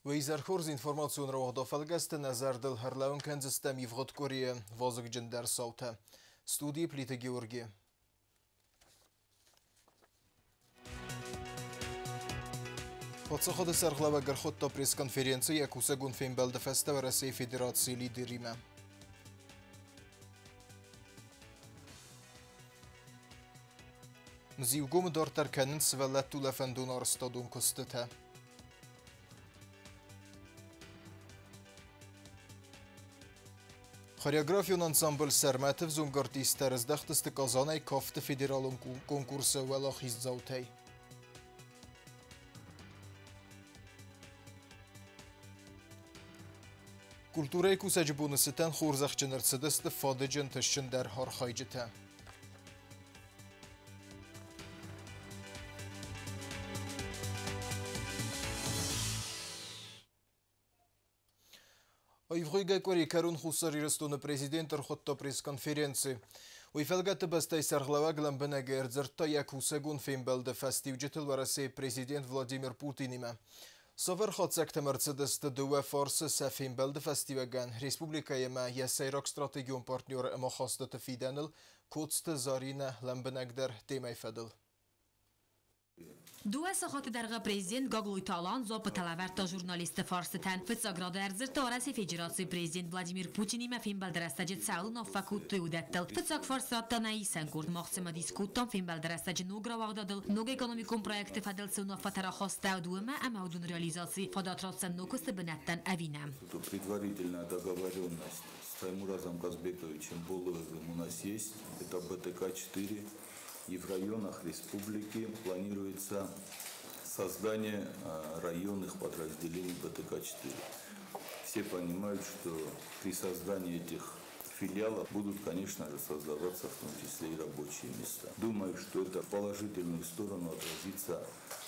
Уе изӕр хорз, информацион рауагъды фӕлгӕсты нӕ зӕрдыл ӕрлӕууын кӕндзыстӕм ивгъуыд къуырийы вазыгджындӕр цаутӕ. Студийы Плиты Георги. Паддзахады сӕргълӕууӕг ӕрхуыдта пресс-конференци йӕ кусӕгон фембӕлды фӕстӕ Уӕрӕсейы Федерацийы лидеримӕ. Мзиугомы дарддӕр кӕнынц сывӕллӕтты улӕфӕндон арӕзтадон куыстытӕ. Хореографион ансамбль «Сӕрмӕты» ӕвзонг артисттӕ рыздӕхтысты Казанӕй кафты федералон конкурсы уӕлахиздзаутӕй. Культурӕйы кусӕджы боны цытӕн хорзӕхджын ӕрцыдысты фадыджы ӕнтыстджындӕр архайджытӕ. Ивгъуыйгӕ къуыри кӕрон Хуссар Ирыстоны президент ӕрхуыдта пресс-конференци. Уый фӕлгӕты бӕстӕйы сӕргълӕууӕг лӕмбынӕг ӕрдзырдта йӕ кусӕгон фембӕлды фӕстиуджытыл Уӕрӕсейы президент Владимир Путинимӕ. Цавӕр хатдзӕгтӕм ӕрцыдысты дыууӕ фарсы сӕ фембӕлды фӕстиуӕгӕн республикӕйы ӕмӕ йӕ сӕйраг стратегион партнеры ӕмахастыты фидӕныл Коцты Заринӕ лӕмбынӕгдӕр темӕйы фӕдыл. Дыууӕ сахаты дӕргъы президент Гаглойты Алан дзуаппытӕ лӕвӕрдта журналистты фарстытӕн. Фыццаг рады ӕрдзырдта Уӕрӕсейы Федерацийы президент Владимир Путинимӕ фембӕлды рӕстӕджы цӕуыл уынаффӕ кодтой, уыдӕттыл. Фыццаг фарст радта нӕ исӕн къорд Мах кодтам фембӕлды рӕстӕджы ног рауагъдадыл, ног экономикон проекты фӕдыл цы уынаффӕтӕ рахастӕуыд, уымӕ ӕмӕ уыдон реализацийы фадат ратдзӕн ног куысты бынӕттӕн ӕви нӕ. Предварительная договоренность с Таймуразом Казбековичем Болуевым у нас есть. Это БТК-4. И в районах республики планируется создание районных подразделений БТК-4. Все понимают, что при создании этих филиалов будут, конечно же, создаваться в том числе и рабочие места. Думаю, что это в положительную сторону отразится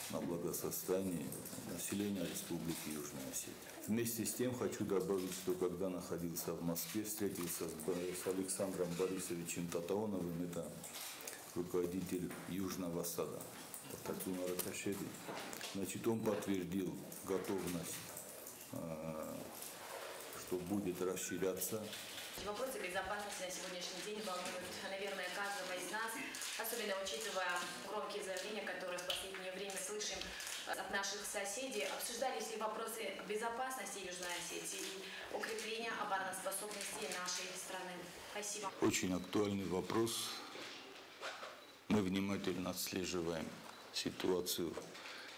на благосостоянии населения Республики Южная Осетия. Вместе с тем хочу добавить, что когда находился в Москве, встретился с Александром Борисовичем Татаоновым, это руководитель Южного сада Татуна Ракашеди. Значит, он подтвердил готовность, что будет расширяться. Вопросы безопасности на сегодняшний день волнуют, наверное, каждого из нас, особенно учитывая громкие заявления, которые в последнее время слышим от наших соседей. Обсуждались ли вопросы безопасности Южной Осетии и укрепления обороноспособности нашей страны? Спасибо. Очень актуальный вопрос. Мы внимательно отслеживаем ситуацию,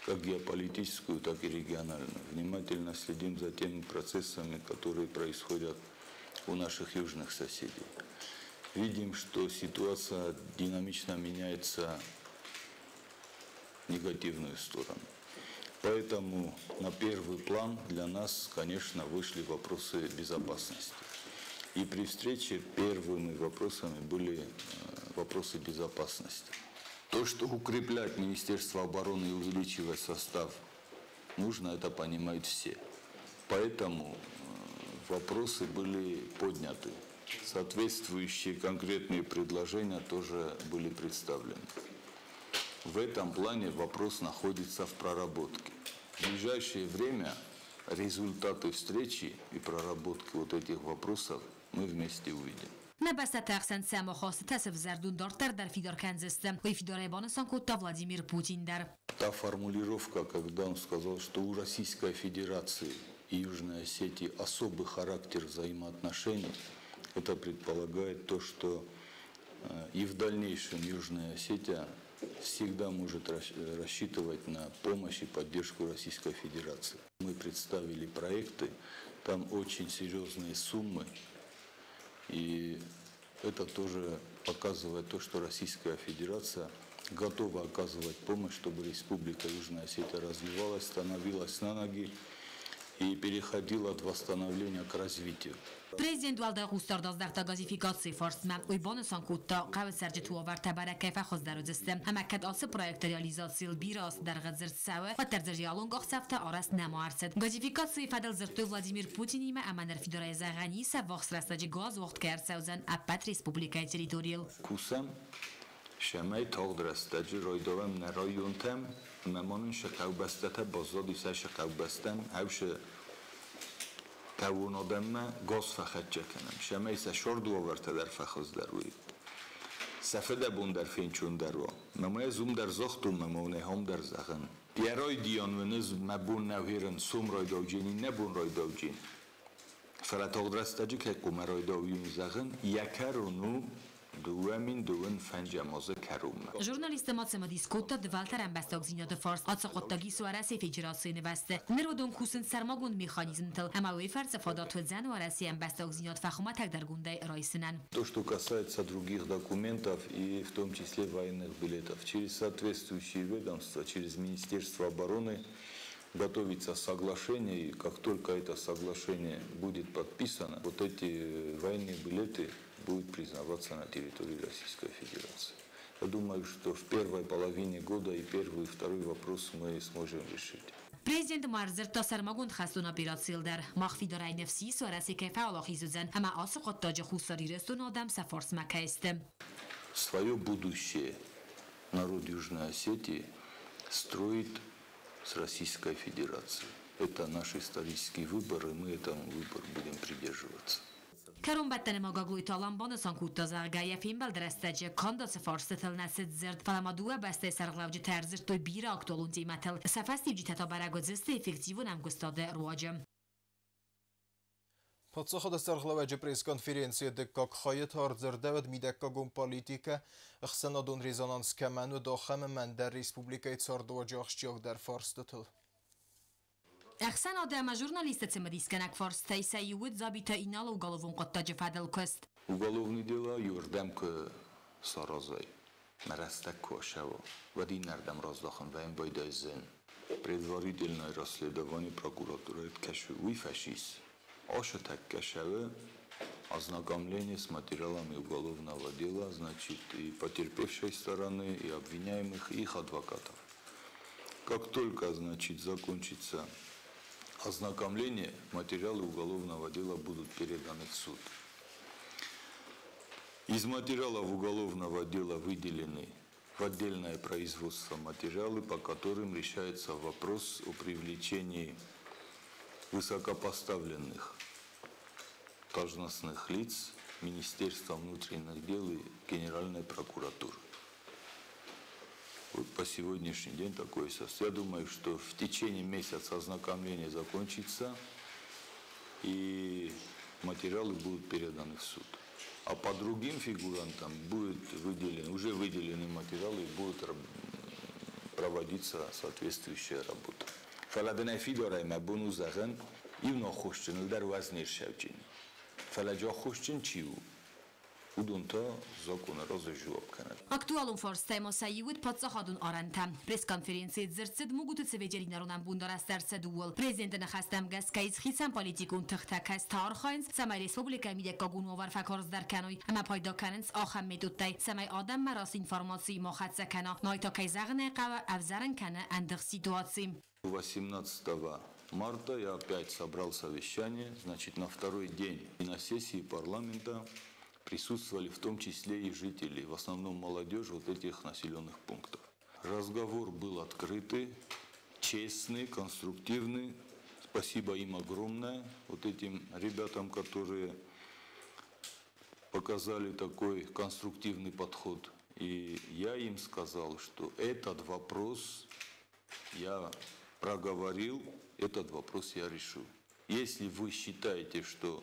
как геополитическую, так и региональную. Внимательно следим за теми процессами, которые происходят у наших южных соседей. Видим, что ситуация динамично меняется в негативную сторону. Поэтому на первый план для нас, конечно, вышли вопросы безопасности. И при встрече первыми вопросами были вопросы безопасности. То, что укреплять Министерство обороны и увеличивать состав нужно, это понимают все. Поэтому вопросы были подняты. Соответствующие конкретные предложения тоже были представлены. В этом плане вопрос находится в проработке. В ближайшее время результаты встречи и проработки вот этих вопросов мы вместе увидим. Нӕ бӕстӕты ӕхсӕн цы ӕмахастытӕ сӕвзӕрд, уый дарддӕр дӕр фидар кӕндзысты. Уый фидарӕй банысан кодта Владимир Путин дӕр. Та формулировка, когда он сказал, что у Российской Федерации и Южной Осетии особый характер взаимоотношений, это предполагает то, что и в дальнейшем Южная Осетия всегда может рассчитывать на помощь и поддержку Российской Федерации. Мы представили проекты, там очень серьезные суммы, и это тоже показывает то, что Российская Федерация готова оказывать помощь, чтобы Республика Южная Осетия развивалась, становилась на ноги и переходила от восстановления к развитию. Президент уӕлдай хъусдард аздӕхта газификацийы фарстмӕ. Уый банысан кодта, хъӕуы цӕрджыты уавӕртӕ бӕрӕг кӕй фӕхуыздӕр уыдзысты. Ӕмӕ кӕд ацы проекты реализацийыл бирӕ азты дӕргъы дзырд цӕуы, уӕддӕр дзы реалон къахдзӕфтӕ арӕзт нӕма ӕрцыд. Газификацийы фӕдыл дзырдтой Владимир Путинимӕ ӕмӕ ныр фидарӕй зӕгъӕн ис, ӕввахс рӕстӕджы газ уагъд кӕй ӕрцӕудзӕн ӕппӕт республикӕйы территорийыл. Кусӕм, цӕмӕй тагъд рӕстӕджы райдайӕм нӕ районтӕм Ӕмӕ ма нын сӕ хъӕубӕстӕтӕ баззадис сӕ хъӕубӕстӕм, ӕв сӕ хъӕууон адӕммӕ газ фӕхӕццӕ кӕнӕм, цӕмӕй сӕ сӕрды уавӕртӕ дӕр фӕхуыздӕр уой. Сӕ фыдӕбон дӕр фенцондӕр уа. Мӕ ма ӕз уым дӕр загътон, мӕ ма уын ӕй ам дӕр зӕгъын. Йӕ райдиан уын ӕз мӕ бон нӕу хӕрын сом райдауджын, иннӕ бон райдауджын. Фӕлӕ тагъд рӕстӕджы кӕй хъуамӕ райдауин зӕгъын, йӕ кӕрон у 2025 азы кӕронмӕ. Журналисттӕ ма цымыдис кодта дывӕлтӕр ӕмбӕстагдзинады фарст ацы хъуыддаг ис Уӕрӕсейы Федерацийы нывӕзты. Ныр уыдон кусынц сӕрмагонд механизмтыл, ӕмӕ уый фӕрцы фадат уыдзӕн Уӕрӕсейы ӕмбӕстагдзинад фӕхуымӕтӕгдӕргондӕй райсынӕн. То, что касается других документов и в том числе военных билетов, через соответствующие ведомства, через Министерство обороны готовится соглашение, и как только это соглашение будет подписано, вот эти военные билеты будут признаваться на территории Российской Федерации. Я думаю, что в первой половине года и первый, и второй вопрос мы сможем решить. Президент ма ӕрдзырдта сӕрмагонд хӕстон операцийыл дӕр. Мах фидарӕй ныфс ис, Уӕрӕсе кӕй фӕуӕлахиз уыдзӕн, ӕмӕ ацы хъуыддаджы Хуссар Ирыстоны адӕм сӕ фарсмӕ кӕй сты. Свое будущее народ Южной Осетии строит с Российской Федерацией. Это наш исторический выбор, и мы этому выбору будем придерживаться. Кӕронбӕттӕны ма Гаглойты Алан банысан кодта, зӕгъгӕ, йӕ фембӕлды рӕстӕджы канд ацы фарстытыл нӕ цыд дзырд, фӕлӕ ма дыууӕ бӕстӕйы сӕргълӕуджытӕ ӕрдзырдтой бирӕ актуалон темӕтыл. Сӕ фӕстиуджытӕ та бӕрӕг уыдзысты эффективон ӕмгуыстады руаджы. Паддзахады сӕргълӕууӕджы пресс-конференцийы дыккаг хайы та ӕрдзырдӕуыд мидӕггагон политикӕ, ӕхсӕнадон резонанс кӕмӕн уыд, ахӕм ӕмӕ ӕндӕр республикӕйы цардуаджы ахсджиагдӕр фарстытыл. Ӕхсӕнады ӕмӕ журналистты цымыдисгӕнӕг фарстытӕй сӕ иу уыд Дзабиты Иналы уголовон хъуыддаджы фӕдыл куыст. Уголовный дела иуырдӕм куы саразай, мӕ рӕстӕг куы ацӕуа, уӕд иннӕрдӕм раздахын вӕййын байдайдзӕн. Предварительное расследование прокуратуры кӕсы, уый фӕцис. Ацы тӕккӕ цӕуы ознакомление с материалами уголовного дела, значит, и потерпевшей стороны, и обвиняемых, и их адвокатов. Как только, значит, закончится ознакомление, материалы уголовного дела будут переданы в суд. Из материалов уголовного дела выделены в отдельное производство материалы, по которым решается вопрос о привлечении высокопоставленных должностных лиц Министерства внутренних дел и Генеральной прокуратуры. Вот по сегодняшний день такое состояние. Я думаю, что в течение месяца ознакомление закончится и материалы будут переданы в суд. А по другим фигурантам будет выделен, уже выделены материалы и будет проводиться соответствующая работа. Фӕлӕ дын ӕй фидарӕй мӕ бон у зӕгъын, иу аххосджыныл дӕр уӕз не рцӕудзӕни. Фӕлӕ аххосджын чи у, уыдон та законы раз дзуапп кӕнӕд. Актуалон фарстытӕй ма сӕ иу уыд паддзахадон арӕнтӕ. Пресс-конференцийы дзырд цыд Мугуты цы ветеринарон ӕмбонд арӕзт ӕрцыд, ууыл. Президенты ныхӕстӕм гӕсгӕ ис хицӕн политикон тыхтӕ, кӕцытӕ архайынц, цӕмӕй республикӕйы мидӕггагон уавӕр фӕкарздӕр кӕной, ӕмӕ пайда кӕнынц ахӕм методтӕй, цӕмӕй адӕммӕ раст информаци ма хӕццӕ кӕна. Най та, кӕй зӕгъын ӕй хъӕуы, ӕвзӕрын кӕны ӕндыгъд ситуаци. 18 марта я опять собрал совещание, значит, на второй день на сессии парламента присутствовали в том числе и жители, в основном молодежь вот этих населенных пунктов. Разговор был открытый, честный, конструктивный. Спасибо им огромное, вот этим ребятам, которые показали такой конструктивный подход. И я им сказал, что этот вопрос я проговорил, этот вопрос я решу. Если вы считаете, что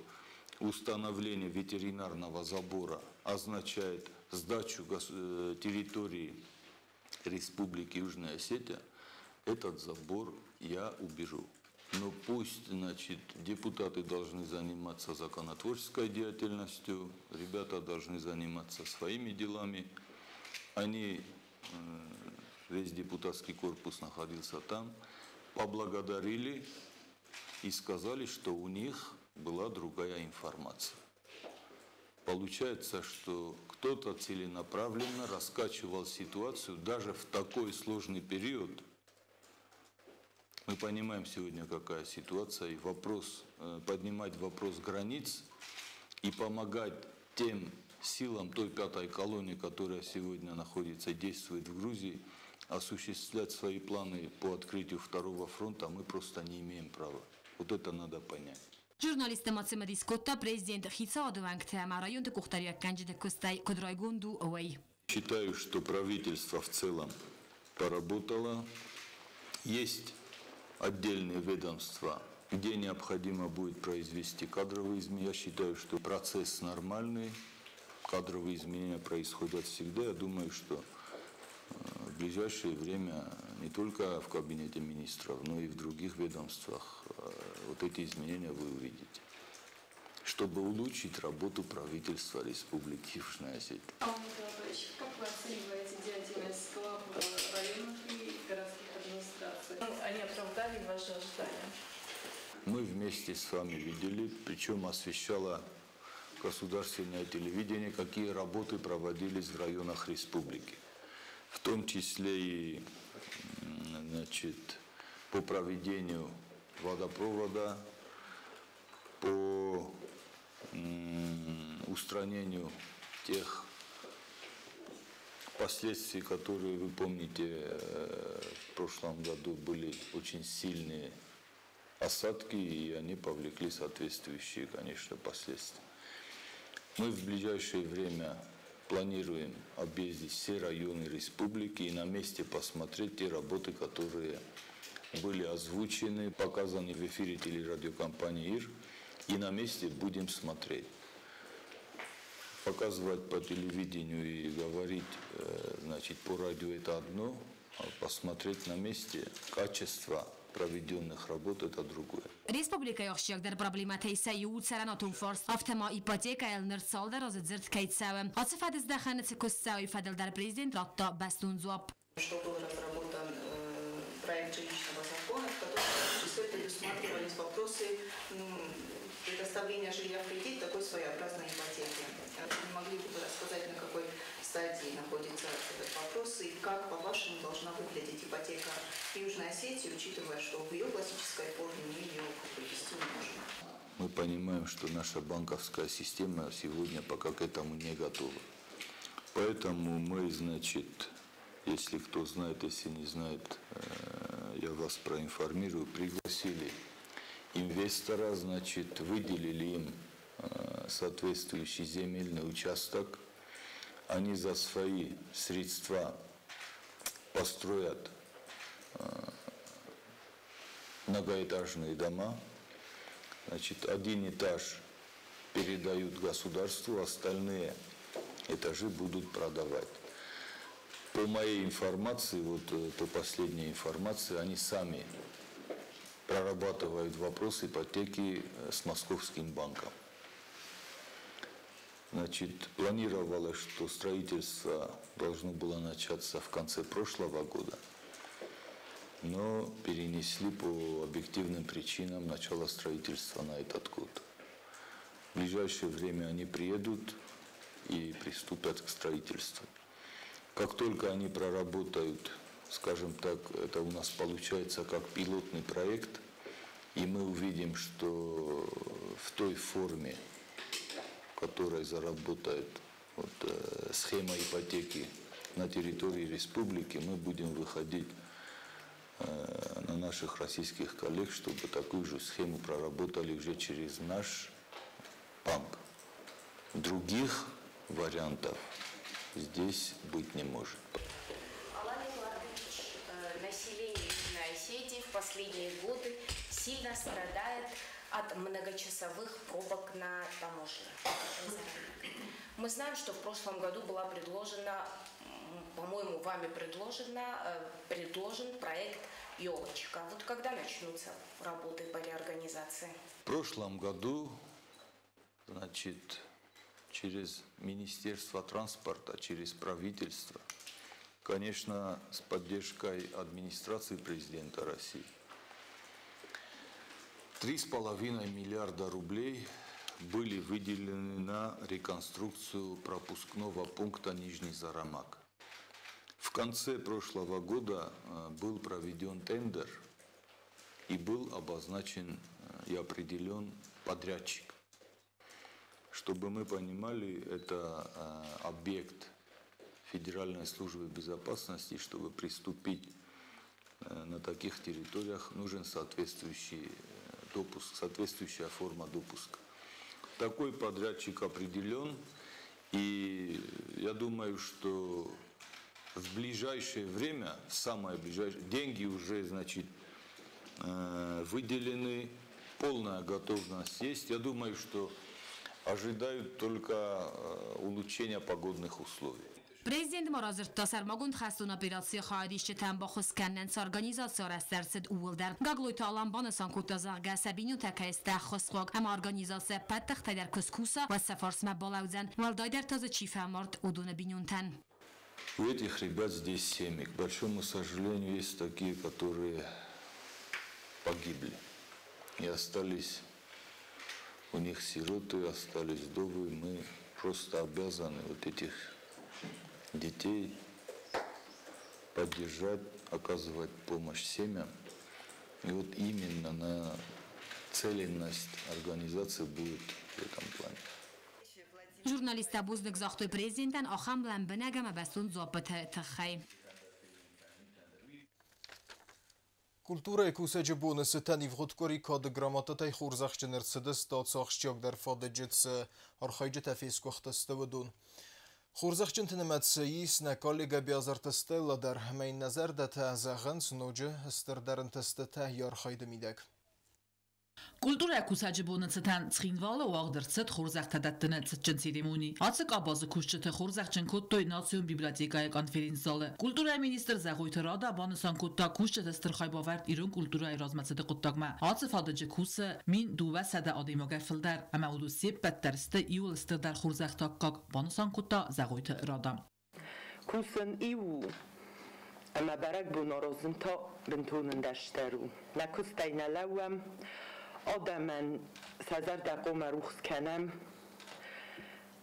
установление ветеринарного забора означает сдачу территории Республики Южная Осетия, этот забор я уберу. Но пусть, значит, депутаты должны заниматься законотворческой деятельностью, ребята должны заниматься своими делами. Они, весь депутатский корпус находился там, поблагодарили и сказали, что у них была другая информация. Получается, что кто-то целенаправленно раскачивал ситуацию даже в такой сложный период. Мы понимаем сегодня, какая ситуация, и поднимать вопрос границ и помогать тем силам той пятой колонии, которая сегодня находится, действует в Грузии, Осуществлять свои планы по открытию второго фронта мы просто не имеем права. Вот это надо понять. Журналистты ма цымыдис кодта, президент хицауады уӕнгтӕ ӕмӕ районты къухдариуӕггӕнджыты куыстӕй куыд райгонд у, уый. Считаю, что правительство в целом поработало. Есть отдельные ведомства, где необходимо будет произвести кадровые изменения. Я считаю, что процесс нормальный, кадровые изменения происходят всегда. Я думаю, что в ближайшее время не только в кабинете министров, но и в других ведомствах вот эти изменения вы увидите, чтобы улучшить работу правительства Республики Южная Осетия. Алан Николаевич, как вы оцениваете деятельность глав районов и городских администраций? Они оправдали ваши ожидания? Мы вместе с вами видели, причем освещало государственное телевидение, какие работы проводились в районах республики. В том числе и, значит, по проведению водопровода, по устранению тех последствий, которые, вы помните, в прошлом году были очень сильные осадки, и они повлекли соответствующие, конечно, последствия. Мы в ближайшее время планируем объездить все районы республики и на месте посмотреть те работы, которые были озвучены, показаны в эфире телерадиокомпании «Ир», и на месте будем смотреть. Показывать по телевидению и говорить, значит, по радио это одно, а посмотреть на месте качество проведенных работ это другое. Республикӕйы ахсджиагдӕр проблемӕтӕй сӕ иу у цӕрӕнуатон фарст. Афтӕ ма ипотекӕйыл ныр цалдӕр азы дзырд кӕй цӕуы. Ацы фӕдыздӕхӕны цы куыст цӕуы, уый фӕдыл дӕр президент радта бӕстон дзуапп. Что был разработан проект жилищного закона, в котором в том числе предусматривались вопросы предоставления жилья в кредит такой своеобразной ипотеки. Не могли бы вы рассказать, на какой стадии находится этот вопрос и как, по-вашему, должна выглядеть ипотека в Южной Осетии, учитывая, что в ее классической форме мы ее ввести не можем? Мы понимаем, что наша банковская система сегодня пока к этому не готова. Поэтому мы, значит, если кто знает, если не знает, я вас проинформирую, пригласили инвестора, значит, выделили им соответствующий земельный участок. Они за свои средства построят многоэтажные дома. Значит, один этаж передают государству, остальные этажи будут продавать. По моей информации, по последней информации, они сами прорабатывают вопрос ипотеки с Московским банком. Значит, планировалось, что строительство должно было начаться в конце прошлого года, но перенесли по объективным причинам начало строительства на этот год. В ближайшее время они приедут и приступят к строительству. Как только они проработают, скажем так, это у нас получается как пилотный проект, и мы увидим, что в той форме, в которой заработает схема ипотеки на территории республики, мы будем выходить на наших российских коллег, чтобы такую же схему проработали уже через наш банк. Других вариантов здесь быть не может. Алан Эдуардович, население Южной Осетии в последние годы сильно страдает от многочасовых пробок на таможне. Мы знаем, что в прошлом году была предложена, по-моему, вами предложен проект «Елочка». Вот когда начнутся работы по реорганизации? В прошлом году, значит, через Министерство транспорта, через правительство, конечно, с поддержкой администрации президента России, 3,5 миллиарда рублей были выделены на реконструкцию пропускного пункта Нижний Зарамаг. В конце прошлого года был проведен тендер и был обозначен и определен подрядчик. Чтобы мы понимали, это объект Федеральной службы безопасности, чтобы приступить на таких территориях, нужен соответствующий допуск, соответствующая форма допуска. Такой подрядчик определен, и я думаю, что в ближайшее время, самое ближайшее, деньги уже, значит, выделены, полная готовность есть. Я думаю, что ожидают только улучшения погодных условий. Президент ма радзырдта сӕрмагонд хӕстон операцийы хайадисджытӕн баххуыс кӕнынӕн цы организаци арӕзт ӕрцыд, ууыл дӕр. Гаглойты Алан банысан кодта, зӕгъгӕ, сӕ бинонтӕ кӕй сты ӕххуысхъуаг ӕмӕ организаци ӕппӕт тыхтӕй дӕр куы скуса, уӕд сӕ фарсмӕ балӕудзӕн, уӕлдайдӕр та дзы чи фӕмард, уыдоны бинонтӕн. У этих ребят здесь семьи. К большому сожалению, есть такие, которые погибли и остались у них сироты, остались вдовы. Мы просто обязаны вот этих детей поддержать, оказывать помощь семьям. И вот именно нацеленность организации будет в этом плане. Журналисттӕ бузныг загътой президентӕн ахӕм лӕмбынӕг ӕмӕ бӕстон дзуаппыты тыххӕй. Культурӕйы кусӕджы боны цытӕн ивгъуыд къуыри кады грамотатӕй хорзӕхджын ӕрцыдысты ацы ахсджиагдӕр фадыджы цы архайджытӕ фесгуыхтысты, уыдон. Хорзӕхджынты нымӕцы ис нӕ коллегӕ Биазырты Стелла дӕр ӕмӕ йын нӕ зӕрдӕтӕ зӕгъынц ноджы стырдӕр ӕнтыстытӕ йӕ архайды мидӕг. Культурӕйы кусӕджы боны цытӕн Цхинвалы уагъд ӕрцыд хорзӕхтӕ дӕттыны цытджын церемони. Ацы къабазы кусджыты хорзӕхджын кодтой национ библиотекӕйы конференц-залы. Культурӕйы министр Зӕгъойты Рада банысан кодта кусджыты стыр хайбавӕрд ирон культурӕйы размӕцыды хъуыддагмӕ. Ацы фадыджы кусы 1200 адӕймагӕй фылдӕр, ӕмӕ уыдон се ппӕт дӕр сты иуыл стырдӕр хорзӕхты аккаг, банысан кодта Зӕгъойты Рада. Кусын иу у, ӕмӕ бӕрӕгбон аразын та бынтон ӕндӕрстӕр у. Нӕ куыстӕй нӕ лӕууӕм, адӕмӕн сӕ зӕрдӕ хъуамӕ рухс кӕнӕм,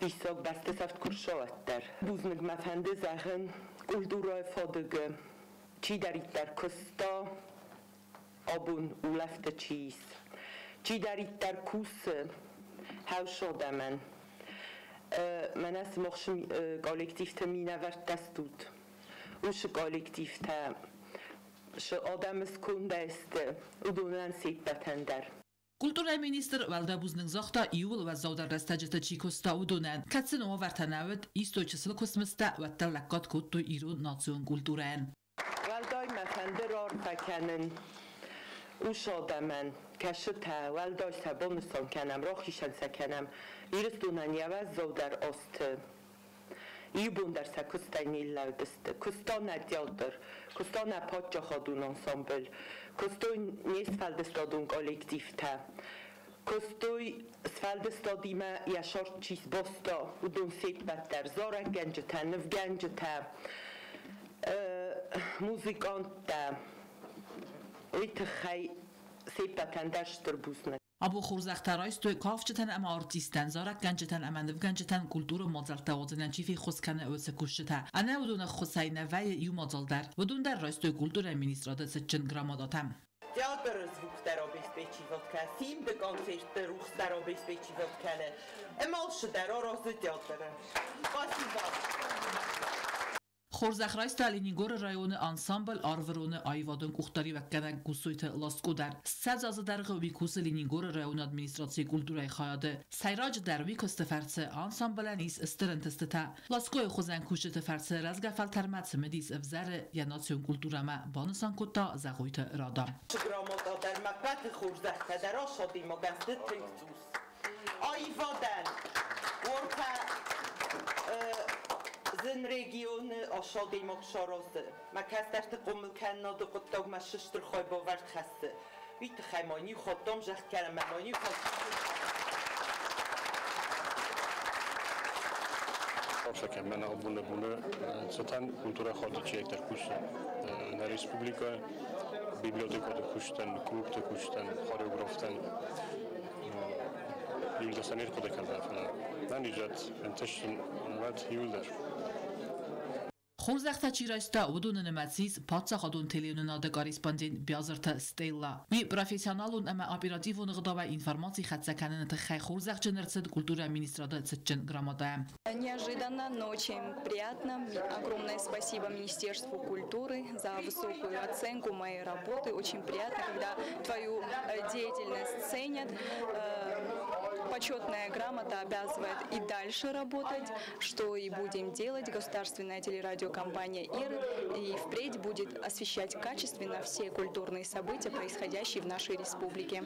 диссаг бӕстысӕфт куы рса, уӕддӕр. Бузныг мӕ фӕнды зӕгъын культурӕйы фадыгы чидӕриддӕр куыста, абон улӕфты чи ис, чидӕриддӕр кусы хӕрз адӕмӕн. Мӕнӕ сымах коллективты минӕвӕрттӕ стут. Уыцы коллективтӕ цы адӕмы скондӕй сты, уыдонӕн се ппӕтӕн дӕр. Культурӕйы министр уӕлдай бузныг загъта, иууыл уӕззаудӕр рӕстӕджыты чи куыста, уыдонӕн. Кӕд сын уавӕртӕ нӕ уыд, истой чысыл куыстмыздтӕ, уӕддӕр лӕггад кодтой ирон национ культурӕйӕн. Уӕлдай мӕ фӕнды раарфӕ кӕнын уыцы адӕмӕн, кӕцытӕ уӕлдай сӕ банысан кӕнӕм, рахизӕн сӕ кӕнӕм Ирыстонӕн йӕ уӕззаудӕр азты. Иу бон дӕр сӕ куыстӕй не ллӕудысты. Куыста нӕ театр, куыста нӕ паддзахадон ансамбль, куыстой не сфӕлдыстадон коллективтӕ, куыстой сфӕлдыстадимӕ йӕ сӕрд чи сбаста, уыдон се ппӕт дӕр, зарӕггӕнджытӕ, нывгӕнджытӕ, музыканттӕ. Уый тыххӕй се ппӕтӕн дӕр стыр бузныг. Абон хорзӕхтӕ райстой кафджытӕн ӕмӕ артисттӕн, зарӕггӕнджытӕн ӕмӕ нывгӕнджытӕн культурон мадзӕлттӕ уадзынӕн чи феххуыс кӕны, уыцы кусджытӕ. Ӕнӕ уыдоны ӕххуысӕй нӕ вӕййы иу мадзал дӕр. Уыдон дӕр райстой культурӕйы министрады цытджын грамотатӕ. Театры звуктӕ обеспечивать кӕны, Симды концертты рухстӕ обеспечивать кӕны, ӕмӕ алцыдӕр аразы театры. Спасибо. Хорзӕх райста Ленингоры районы ансамбль Арвыроны аивадон къухдариуӕггӕнӕг Гуссойты Ласко дӕр. 20 азы дӕргъы уый кусы Ленингоры районы администрацийы культурӕйы хайады. Сӕйраджыдӕр уый куысты фӕрцы ансамблӕн ис стыр ӕнтыстытӕ. Ласкойы хуызӕн кусджыты фӕрцы рӕзгӕ фӕлтӕрмӕ цымыдис ӕвзӕры йӕ национ культурӕмӕ, банысан кодта Зӕгъойты Рада. Грамота дӕр мӕ ппӕты хорзӕхтӕ дӕр асадимӕ сты тынг цъус. Аивадӕн уортӕ зын регионы асадимаг саразы. Мӕ кӕстӕрты хъомыл кӕнынады хъуыддагмӕ стыр хайбавӕрд хӕссы. Уый тыххӕй ма иу хатт дам зӕгъд кӕнӕм ӕмӕ иу хатт Мӕнӕ абоны боны цытӕн культурӕ хаты чиектӕр кусы нӕ республикӕ, библиотекаты куыстӕн, клубты куыстӕн, хореографтӕн. Иуылдӕр сӕ не рхъуыды кӕндзӕн, фӕлӕ нӕ низӕт ӕнтыстджын уӕд иуылдӕр. Хорзӕхтӕ чи райста, уыдоны нымӕцы ис паддзахадон телеуынынады корреспондент Биазырты Стелла. Уый профессионалон ӕмӕ оперативон ӕгъдауӕй информаци хӕццӕ кӕныны тыххӕй хорзӕхджын ӕрцыд культурӕйы министрады цытджын грамотӕйӕ. Неожиданно, но очень приятно. Огромное спасибо Министерству культуры за высокую оценку моей работы. Очень приятно, когда твою деятельность ценят. Почетная грамота обязывает и дальше работать, что и будем делать. Государственная телерадиокомпания «Ир» и впредь будет освещать качественно все культурные события, происходящие в нашей республике.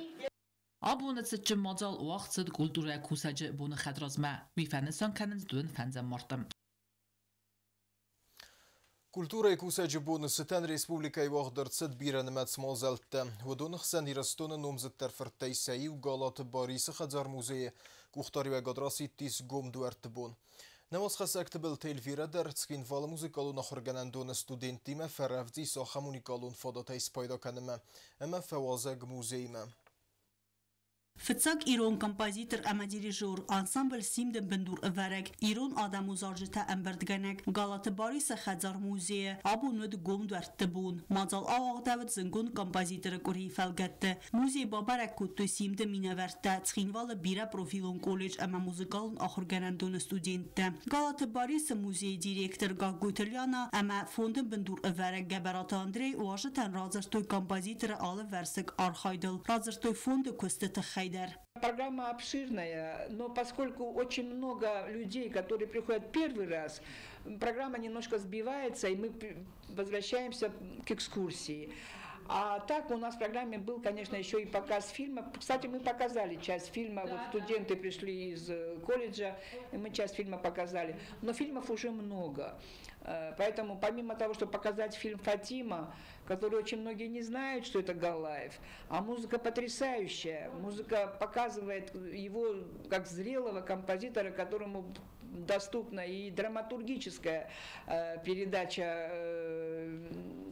Абоны цытджын мадзал уагъд цыд культурӕйы кусӕджы боны хӕдразмӕ. Уый фӕнысан кӕнынц 25 марты. Культурӕйы кусӕджы боны цытӕн республикӕйы уагъд ӕрцыд бирӕнымӕц мадзӕлттӕ. Уыдоны хсӕн Ирыстоны номдзыддӕр фырттӕй сӕ иу Галаты Барисы хӕдзар-музейы къухдариуӕгад расидтис гом дуӕртты бон. Нӕуӕдзхӕссӕг Тыбылты Эльвирӕ дӕр Цхинвалы музыкалон ахуыргӕнӕндоны студенттимӕ фӕрӕвдз ис ахӕм уникалон фадатӕй спайда кӕнынмӕ ӕмӕ фӕуазӕг музеймӕ. Фыццаг ирон композитор ӕмӕ дирижер, ансамбль «Симд»-ы бындурӕвӕрӕг, ирон адӕмон зарджытӕ ӕмбырдгӕнӕг Галаты Барисы хӕдзар-музейы абон уыд гом дуӕртты бон. Мадзал ауагъдӕуыд зындгонд композиторы къуырийы фӕлгӕтты. Музей бабӕрӕг кодтой «Симд»-ы минӕвӕрттӕ, Цхинвалы бирӕпрофилон колледж ӕмӕ музыкалон ахуыргӕнӕндоны студенттӕ. Галаты Барисы музейы директор Гаглойты Лиана ӕмӕ фонды бындурӕвӕрӕг Гӕбӕраты Андрей уазджытӕн радзырдтой композиторы алывӕрсыг архайдыл, радзырдтой фонды куысты тыххӕй дӕр. Программа обширная, но поскольку очень много людей, которые приходят первый раз, программа немножко сбивается, и мы возвращаемся к экскурсии. А так у нас в программе был, конечно, еще и показ фильма. Кстати, мы показали часть фильма. Вот студенты пришли из колледжа, и мы часть фильма показали. Но фильмов уже много. Поэтому помимо того, чтобы показать фильм «Фатима», который очень многие не знают, что это Галаев, а музыка потрясающая. Музыка показывает его как зрелого композитора, которому доступна и драматургическая передача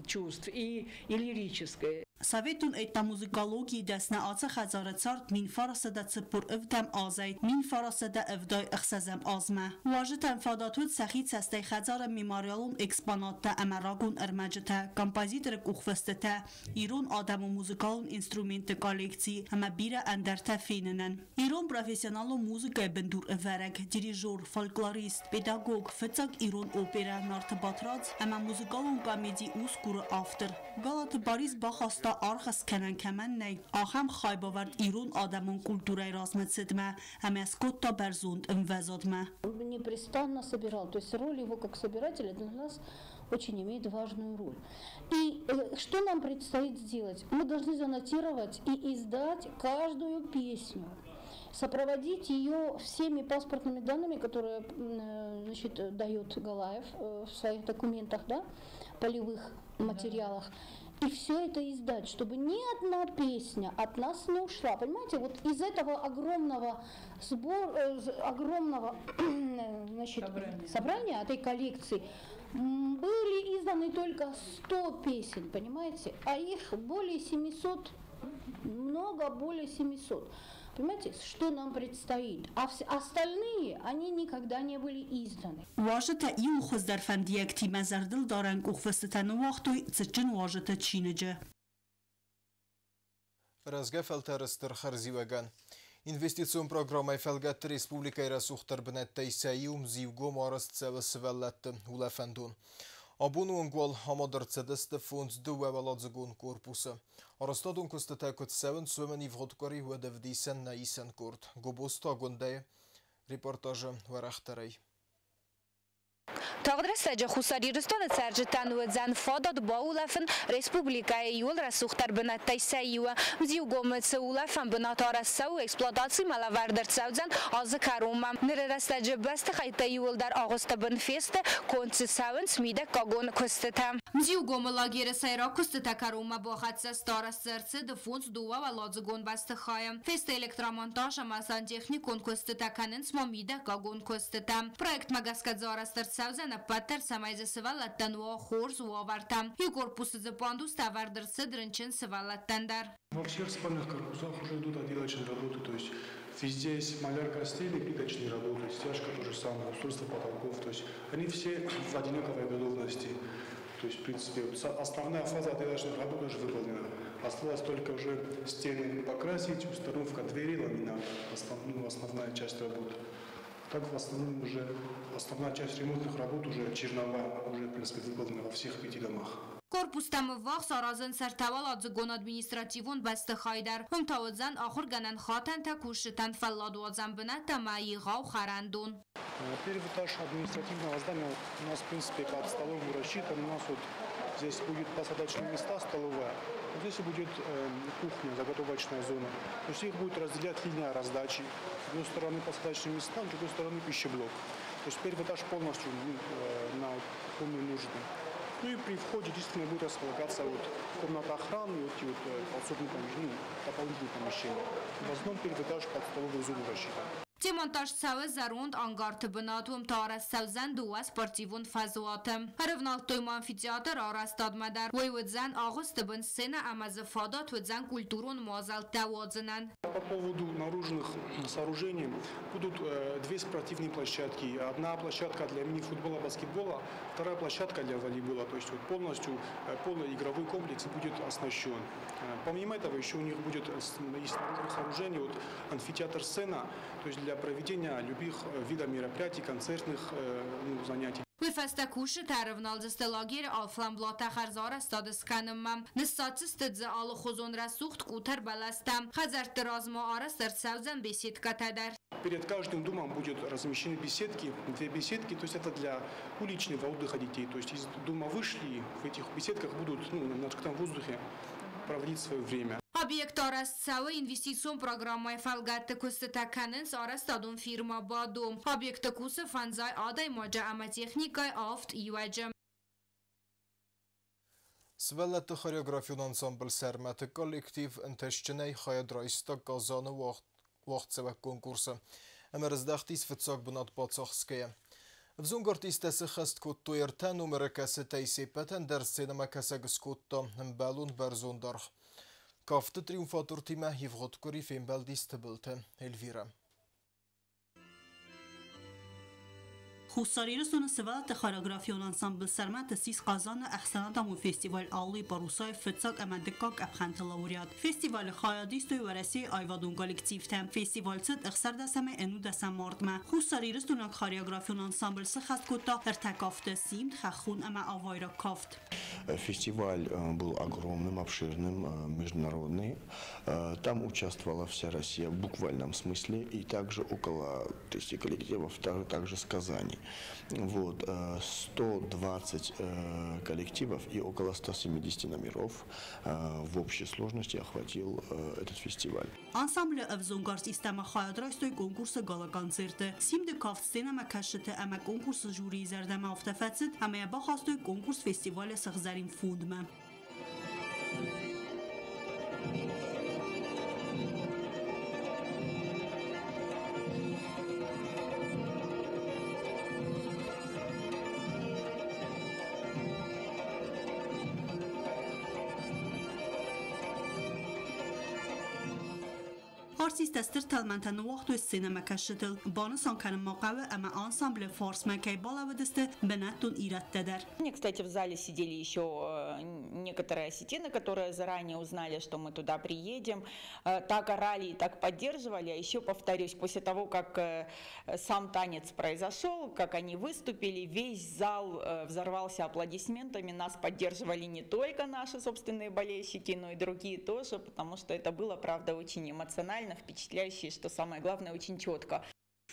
чувств, и лирическая. Советон этномузыкологийы дӕсны ацы хӕдзары цард 1947 азӕй 1976 азмӕ. Уазджытӕн фадат уыд сӕхи цӕстӕй хӕдзары мемориалон экспонаттӕ ӕмӕ рагон ӕрмӕджытӕ, композиторы къухфыстытӕ, ирон адӕмон музыкалон инструментты коллекци ӕмӕ бирӕ ӕндӕртӕ фенынӕн. Ирон профессионалон музыкӕйы бындурӕвӕрӕг, дирижер, фольклорист, педагог, фыццаг ирон оперӕ «Нарты Батрадз» ӕмӕ музыкалон комеди «Усгур»-ы автор. Галаты Барис бахаста аргъ скӕнӕн кӕмӕн нӕй, ахӕм хайбавӕрд ирон адӕмон культурӕйы размӕцыдмӕ ӕмӕ скодта бӕрзонд ӕмвӕзадмӕ. Непрестанно собирал, то есть роль его как собирателя для нас очень имеет важную роль. И что нам предстоит сделать? Мы должны занотировать и издать каждую песню, сопроводить ее всеми паспортными данными, которые, значит, дает Галаев в своих документах, да, полевых материалах. И все это издать, чтобы ни одна песня от нас не ушла. Понимаете, вот из этого огромного сбора, огромного, значит, собрания, этой коллекции, были изданы только 100 песен, понимаете, а их более 700, много более 700. Понимаете, что нам предстоит? А все остальные, они никогда не были изданы. Уазджытӕ иу хуыздӕр фӕндиӕгтимӕ зӕрдылдарӕн къухфыстытӕ ныууагътой цытджын уазджыты чиныджы. Рӕзгӕ фӕлтӕры стыр хӕрзиуӕгӕн. Инвестицион программӕйы фӕлгӕтты республикӕйы рӕсугъддӕр бынӕттӕй сӕ иу Мзиугом арӕзт цӕуы сывӕллӕтты улӕфӕндон. Абоны онг уал амад ӕрцыдысты фондз дыууӕуӕладзыгон корпусы. Арӕзтадон куыстытӕ куыд цӕуынц, уымӕн ивгъуыд къуыри уӕд ӕвдисӕн нӕ исӕн къорд. Гобозты Агуындӕйы репортажы уӕрӕхдӕрӕй. Тагъд рӕстӕджы Хуссар Ирыстоны цӕрджытӕн уыдзӕн фадат баулӕфын республикӕйы иууыл рӕсугъддӕр бынӕттӕй сӕ иуы. Мзиугомы цы улӕфӕн бынат арӕзт цӕуы, эксплуатацимӕ лӕвӕрд ӕрцӕудзӕн азы кӕронмӕ. Ныры рӕстӕджы бӕстыхӕйттӕ иууылдӕр агъуысты бын фесты, конд дзы цӕуынц мидӕггагон куыстытӕ. Мзиугомы лагеры сӕйраг куыстытӕ кӕронмӕ бахӕццӕ сты, арӕзт дзы ӕрцыд фондз дыууӕуӕладзыгон бӕстыхайы. Фесты электромонтаж ӕмӕ сантехникон куыстытӕ, кӕнынц ма мидӕггагон куыстытӕ. Проектмӕ гӕсгӕ дзы арӕзт ӕрцӕудзӕн ӕппӕтдӕр, цӕмӕй дзы сывӕллӕттӕн уа хорз уавӕртӕ. Иу корпусы дзы пандустӕ ӕвӕрд ӕрцыд рынчын сывӕллӕттӕн дӕр. Во всех спальных корпусах уже идут отделочные работы, то есть Везде есть малярка стены, плиточные работы, стяжка то же самое, устройство потолков. То есть они все в одинаковой готовности. То есть, в принципе, основная фаза отделочных работ уже выполнена. Осталось только уже стены покрасить, установка двери, ламината, основная часть работы. Так в основном уже основная часть ремонтных работ уже черновая, уже, в принципе, выполнена во всех 5 домах. Корпустӕм ӕввахс аразынц ӕртӕуӕладзыгон административон бӕстыхай дӕр. Уым та уыдзӕн ахуыргӕнӕн хатӕнтӕ, кусджытӕн фӕлладуадзӕн бынӕттӕ ӕмӕ егъау хӕрӕндон. Первый этаж административного здания у нас, в принципе, под столовую рассчитан. У нас вот здесь будет посадочные места, столовая. Здесь будет кухня, заготовочная зона. То есть их будет разделять линия раздачи. С одной стороны посадочные места, с другой стороны пищеблок. То есть первый этаж полностью на полную нужды. Ну и при входе действительно будет располагаться вот комната охраны, вот эти вот подсобные помещения, дополнительные помещения. В основном первый этаж под столовую зону рассчитан. Демонтаж цӕуы зӕронд ангарты бынат, уым та арӕзт цӕудзӕн дыууӕ спортивон фӕзуаты. Ӕрывнӕлдтой ма амфитеатр арӕзтадмӕ дӕр. Уый уыдзӕн агъуысты бын сценӕ ӕмӕ дзы фадат уыдзӕн культурон мадзӕлттӕ уадзынӕн. По поводу наружных сооружений будут 2 спортивные площадки. Одна площадка для мини-футбола, баскетбола, вторая площадка для волейбола. То есть вот полностью полный игровой комплекс будет оснащен. Помимо этого еще у них будет из наружных сооружений вот, амфитеатр сцена, то есть для проведения любых видов мероприятий, концертных занятий. Уый фӕстӕ кусджытӕ ӕрывналдзысты лагеры алфӕмблатӕ хӕрзарӕзтады скӕнынмӕ. Ныссадздзысты дзы алыхуызон рӕсугъд къутӕр бӕлӕстӕ. Хӕдзӕртты размӕ арӕзт ӕрцӕудзӕн беседкӕтӕ дӕр. Перед каждым домом будет размещены беседки, 2 беседки, то есть это для уличного отдыха детей. То есть из дома вышли, в этих беседках будут, на открытом воздухе проводить свое время. Объект арӕзт цӕуы инвестицион программӕйы фӕлгӕтты куыстытӕ кӕнынц арӕзтадон фирмӕ «Бадо». Объекты кусы 50 адӕймаджы ӕмӕ техникӕйы 7 иуӕджы. Сывӕллӕтты хореографион ансамбль «Сӕрмӕты» коллектив ӕнтыстджынӕй хайад райста Казаны уагъдцӕуӕг конкурсы. Ӕмӕ рыздӕхтис фыццаг бынат бацахсгӕйӕ. Ӕвзонг артисттӕ сыххӕст кодтой 3 номыры, кӕцытӕй се ппӕтӕн дӕр сценӕмӕкӕсӕг скодта ӕмбӕлон бӕрзонд аргъ. Кафты триумфатортимӕ ивгъуыд къуыри фембӕлдис Тыбылты Эльвира. Хуссар Ирыстоны сывӕллӕтты хореографион ансамбль «Сӕрмӕт» ссис Казаны ӕхсӕнадӕмон фестиваль «Алые паруса»-йы фыццаг ӕмӕ дыккаг къӕпхӕнты лауреат. Фестивалы хайад истой Уӕрӕсейы аивадон коллективтӕ. Фестиваль цыд 16-ӕмӕ 11 мартмӕ. Хуссар Ирыстойнаг хореографион ансамбль сыххӕст кодта ӕртӕ кафты: симд, хӕххон ӕмӕ авайраг кафт. Фестиваль был огромным, обширным, международный. Там участвовала вся Россия в буквальном смысле и также около 1000 коллективов, также с Казани. Вот, 120 коллективов и около 170 номеров в общей сложности охватил этот фестиваль. Ансамблы ӕвзонг артисттӕ ма хайад райстой конкурсы гала-концерты. Симды кафт сценӕмӕкӕсджыты ӕмӕ конкурсы жюрийы зӕрдӕмӕ афтӕ фӕцыд, ӕмӕ йӕ бахастой конкурс-фестивалы сыгъзӕрин фондмӕ. Артисттӕ стыр тӕлмӕнтӕ ныууагътой сценӕмӕкӕсджытыл. Банысан кӕнын ма хъӕуы, ӕмӕ ансамблы фарсмӕ кӕй балӕууыдысты бынӕттон ирӕттӕ дӕр. Кстати, в зале сидели еще некоторые осетины, которые заранее узнали, что мы туда приедем. Так орали и так поддерживали. А еще, повторюсь, после того, как сам танец произошел, как они выступили, весь зал взорвался аплодисментами. Нас поддерживали не только наши собственные болельщики, но и другие тоже, потому что это было, правда, очень эмоционально, впечатляюще, что самое главное, очень четко.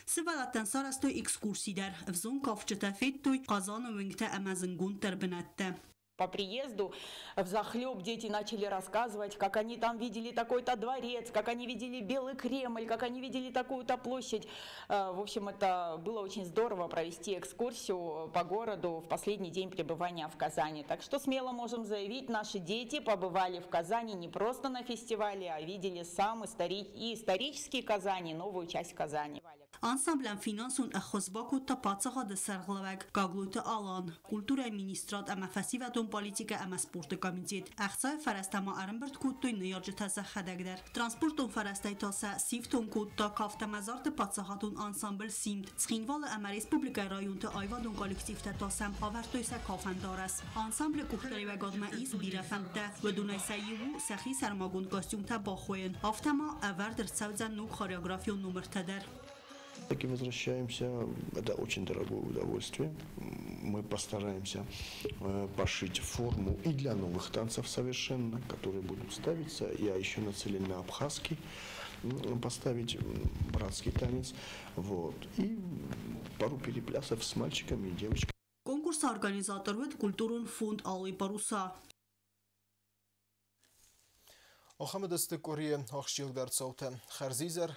Сывӕллӕттӕн сарӕзтой экскурси дӕр. Ӕвзонг кафджытӕ федтой Казаны уынгтӕ ӕмӕ зындгонддӕр бынӕттӕ. По приезду взахлеб дети начали рассказывать, как они там видели такой-то дворец, как они видели Белый Кремль, как они видели такую-то площадь. В общем, это было очень здорово провести экскурсию по городу в последний день пребывания в Казани. Так что смело можем заявить, наши дети побывали в Казани не просто на фестивале, а видели сам и исторический Казань, и новую часть Казани. Ансамблӕн финансон ӕххуыс бакодта паддзахады сӕргълӕууӕг Гаглойты Алан, культурӕйы министрад ӕмӕ фӕсивӕдон политикӕ ӕмӕ спорты комитет. Ӕхцайы фӕрӕзтӕ ма ӕрӕмбырд кодтой ныййарджытӕ сӕхӕдӕг дӕр. Транспортон фӕрӕзтӕй та сӕ сифтонг кодта кафт ӕмӕ зарты паддзахадон ансамбль «Симд». Цхинвалы ӕмӕ республикӕйы районты аивадон коллективтӕ та сӕм авӕрдтой сӕ кафӕн дарӕс. Ансамблы къухдариуӕгадмӕ ис бирӕ фӕндтӕ. Уыдонӕй сӕ иу у сӕхи сӕрмагонд костюмтӕ бахойын. Афтӕ ма ӕвӕрд ӕрцӕудзӕн ног хореографион номыртӕ дӕр. Так и возвращаемся. Это очень дорогое удовольствие. Мы постараемся пошить форму и для новых танцев совершенно, которые будут ставиться. Я еще нацелен на абхазский поставить братский танец. Вот. И пару переплясов с мальчиками и девочками. Конкурсы организатор уыд культурон фонд «Алый паруса». Ахӕм уыдысты къуырийы ахсджиагдӕр цаутӕ. Хӕрзизӕр.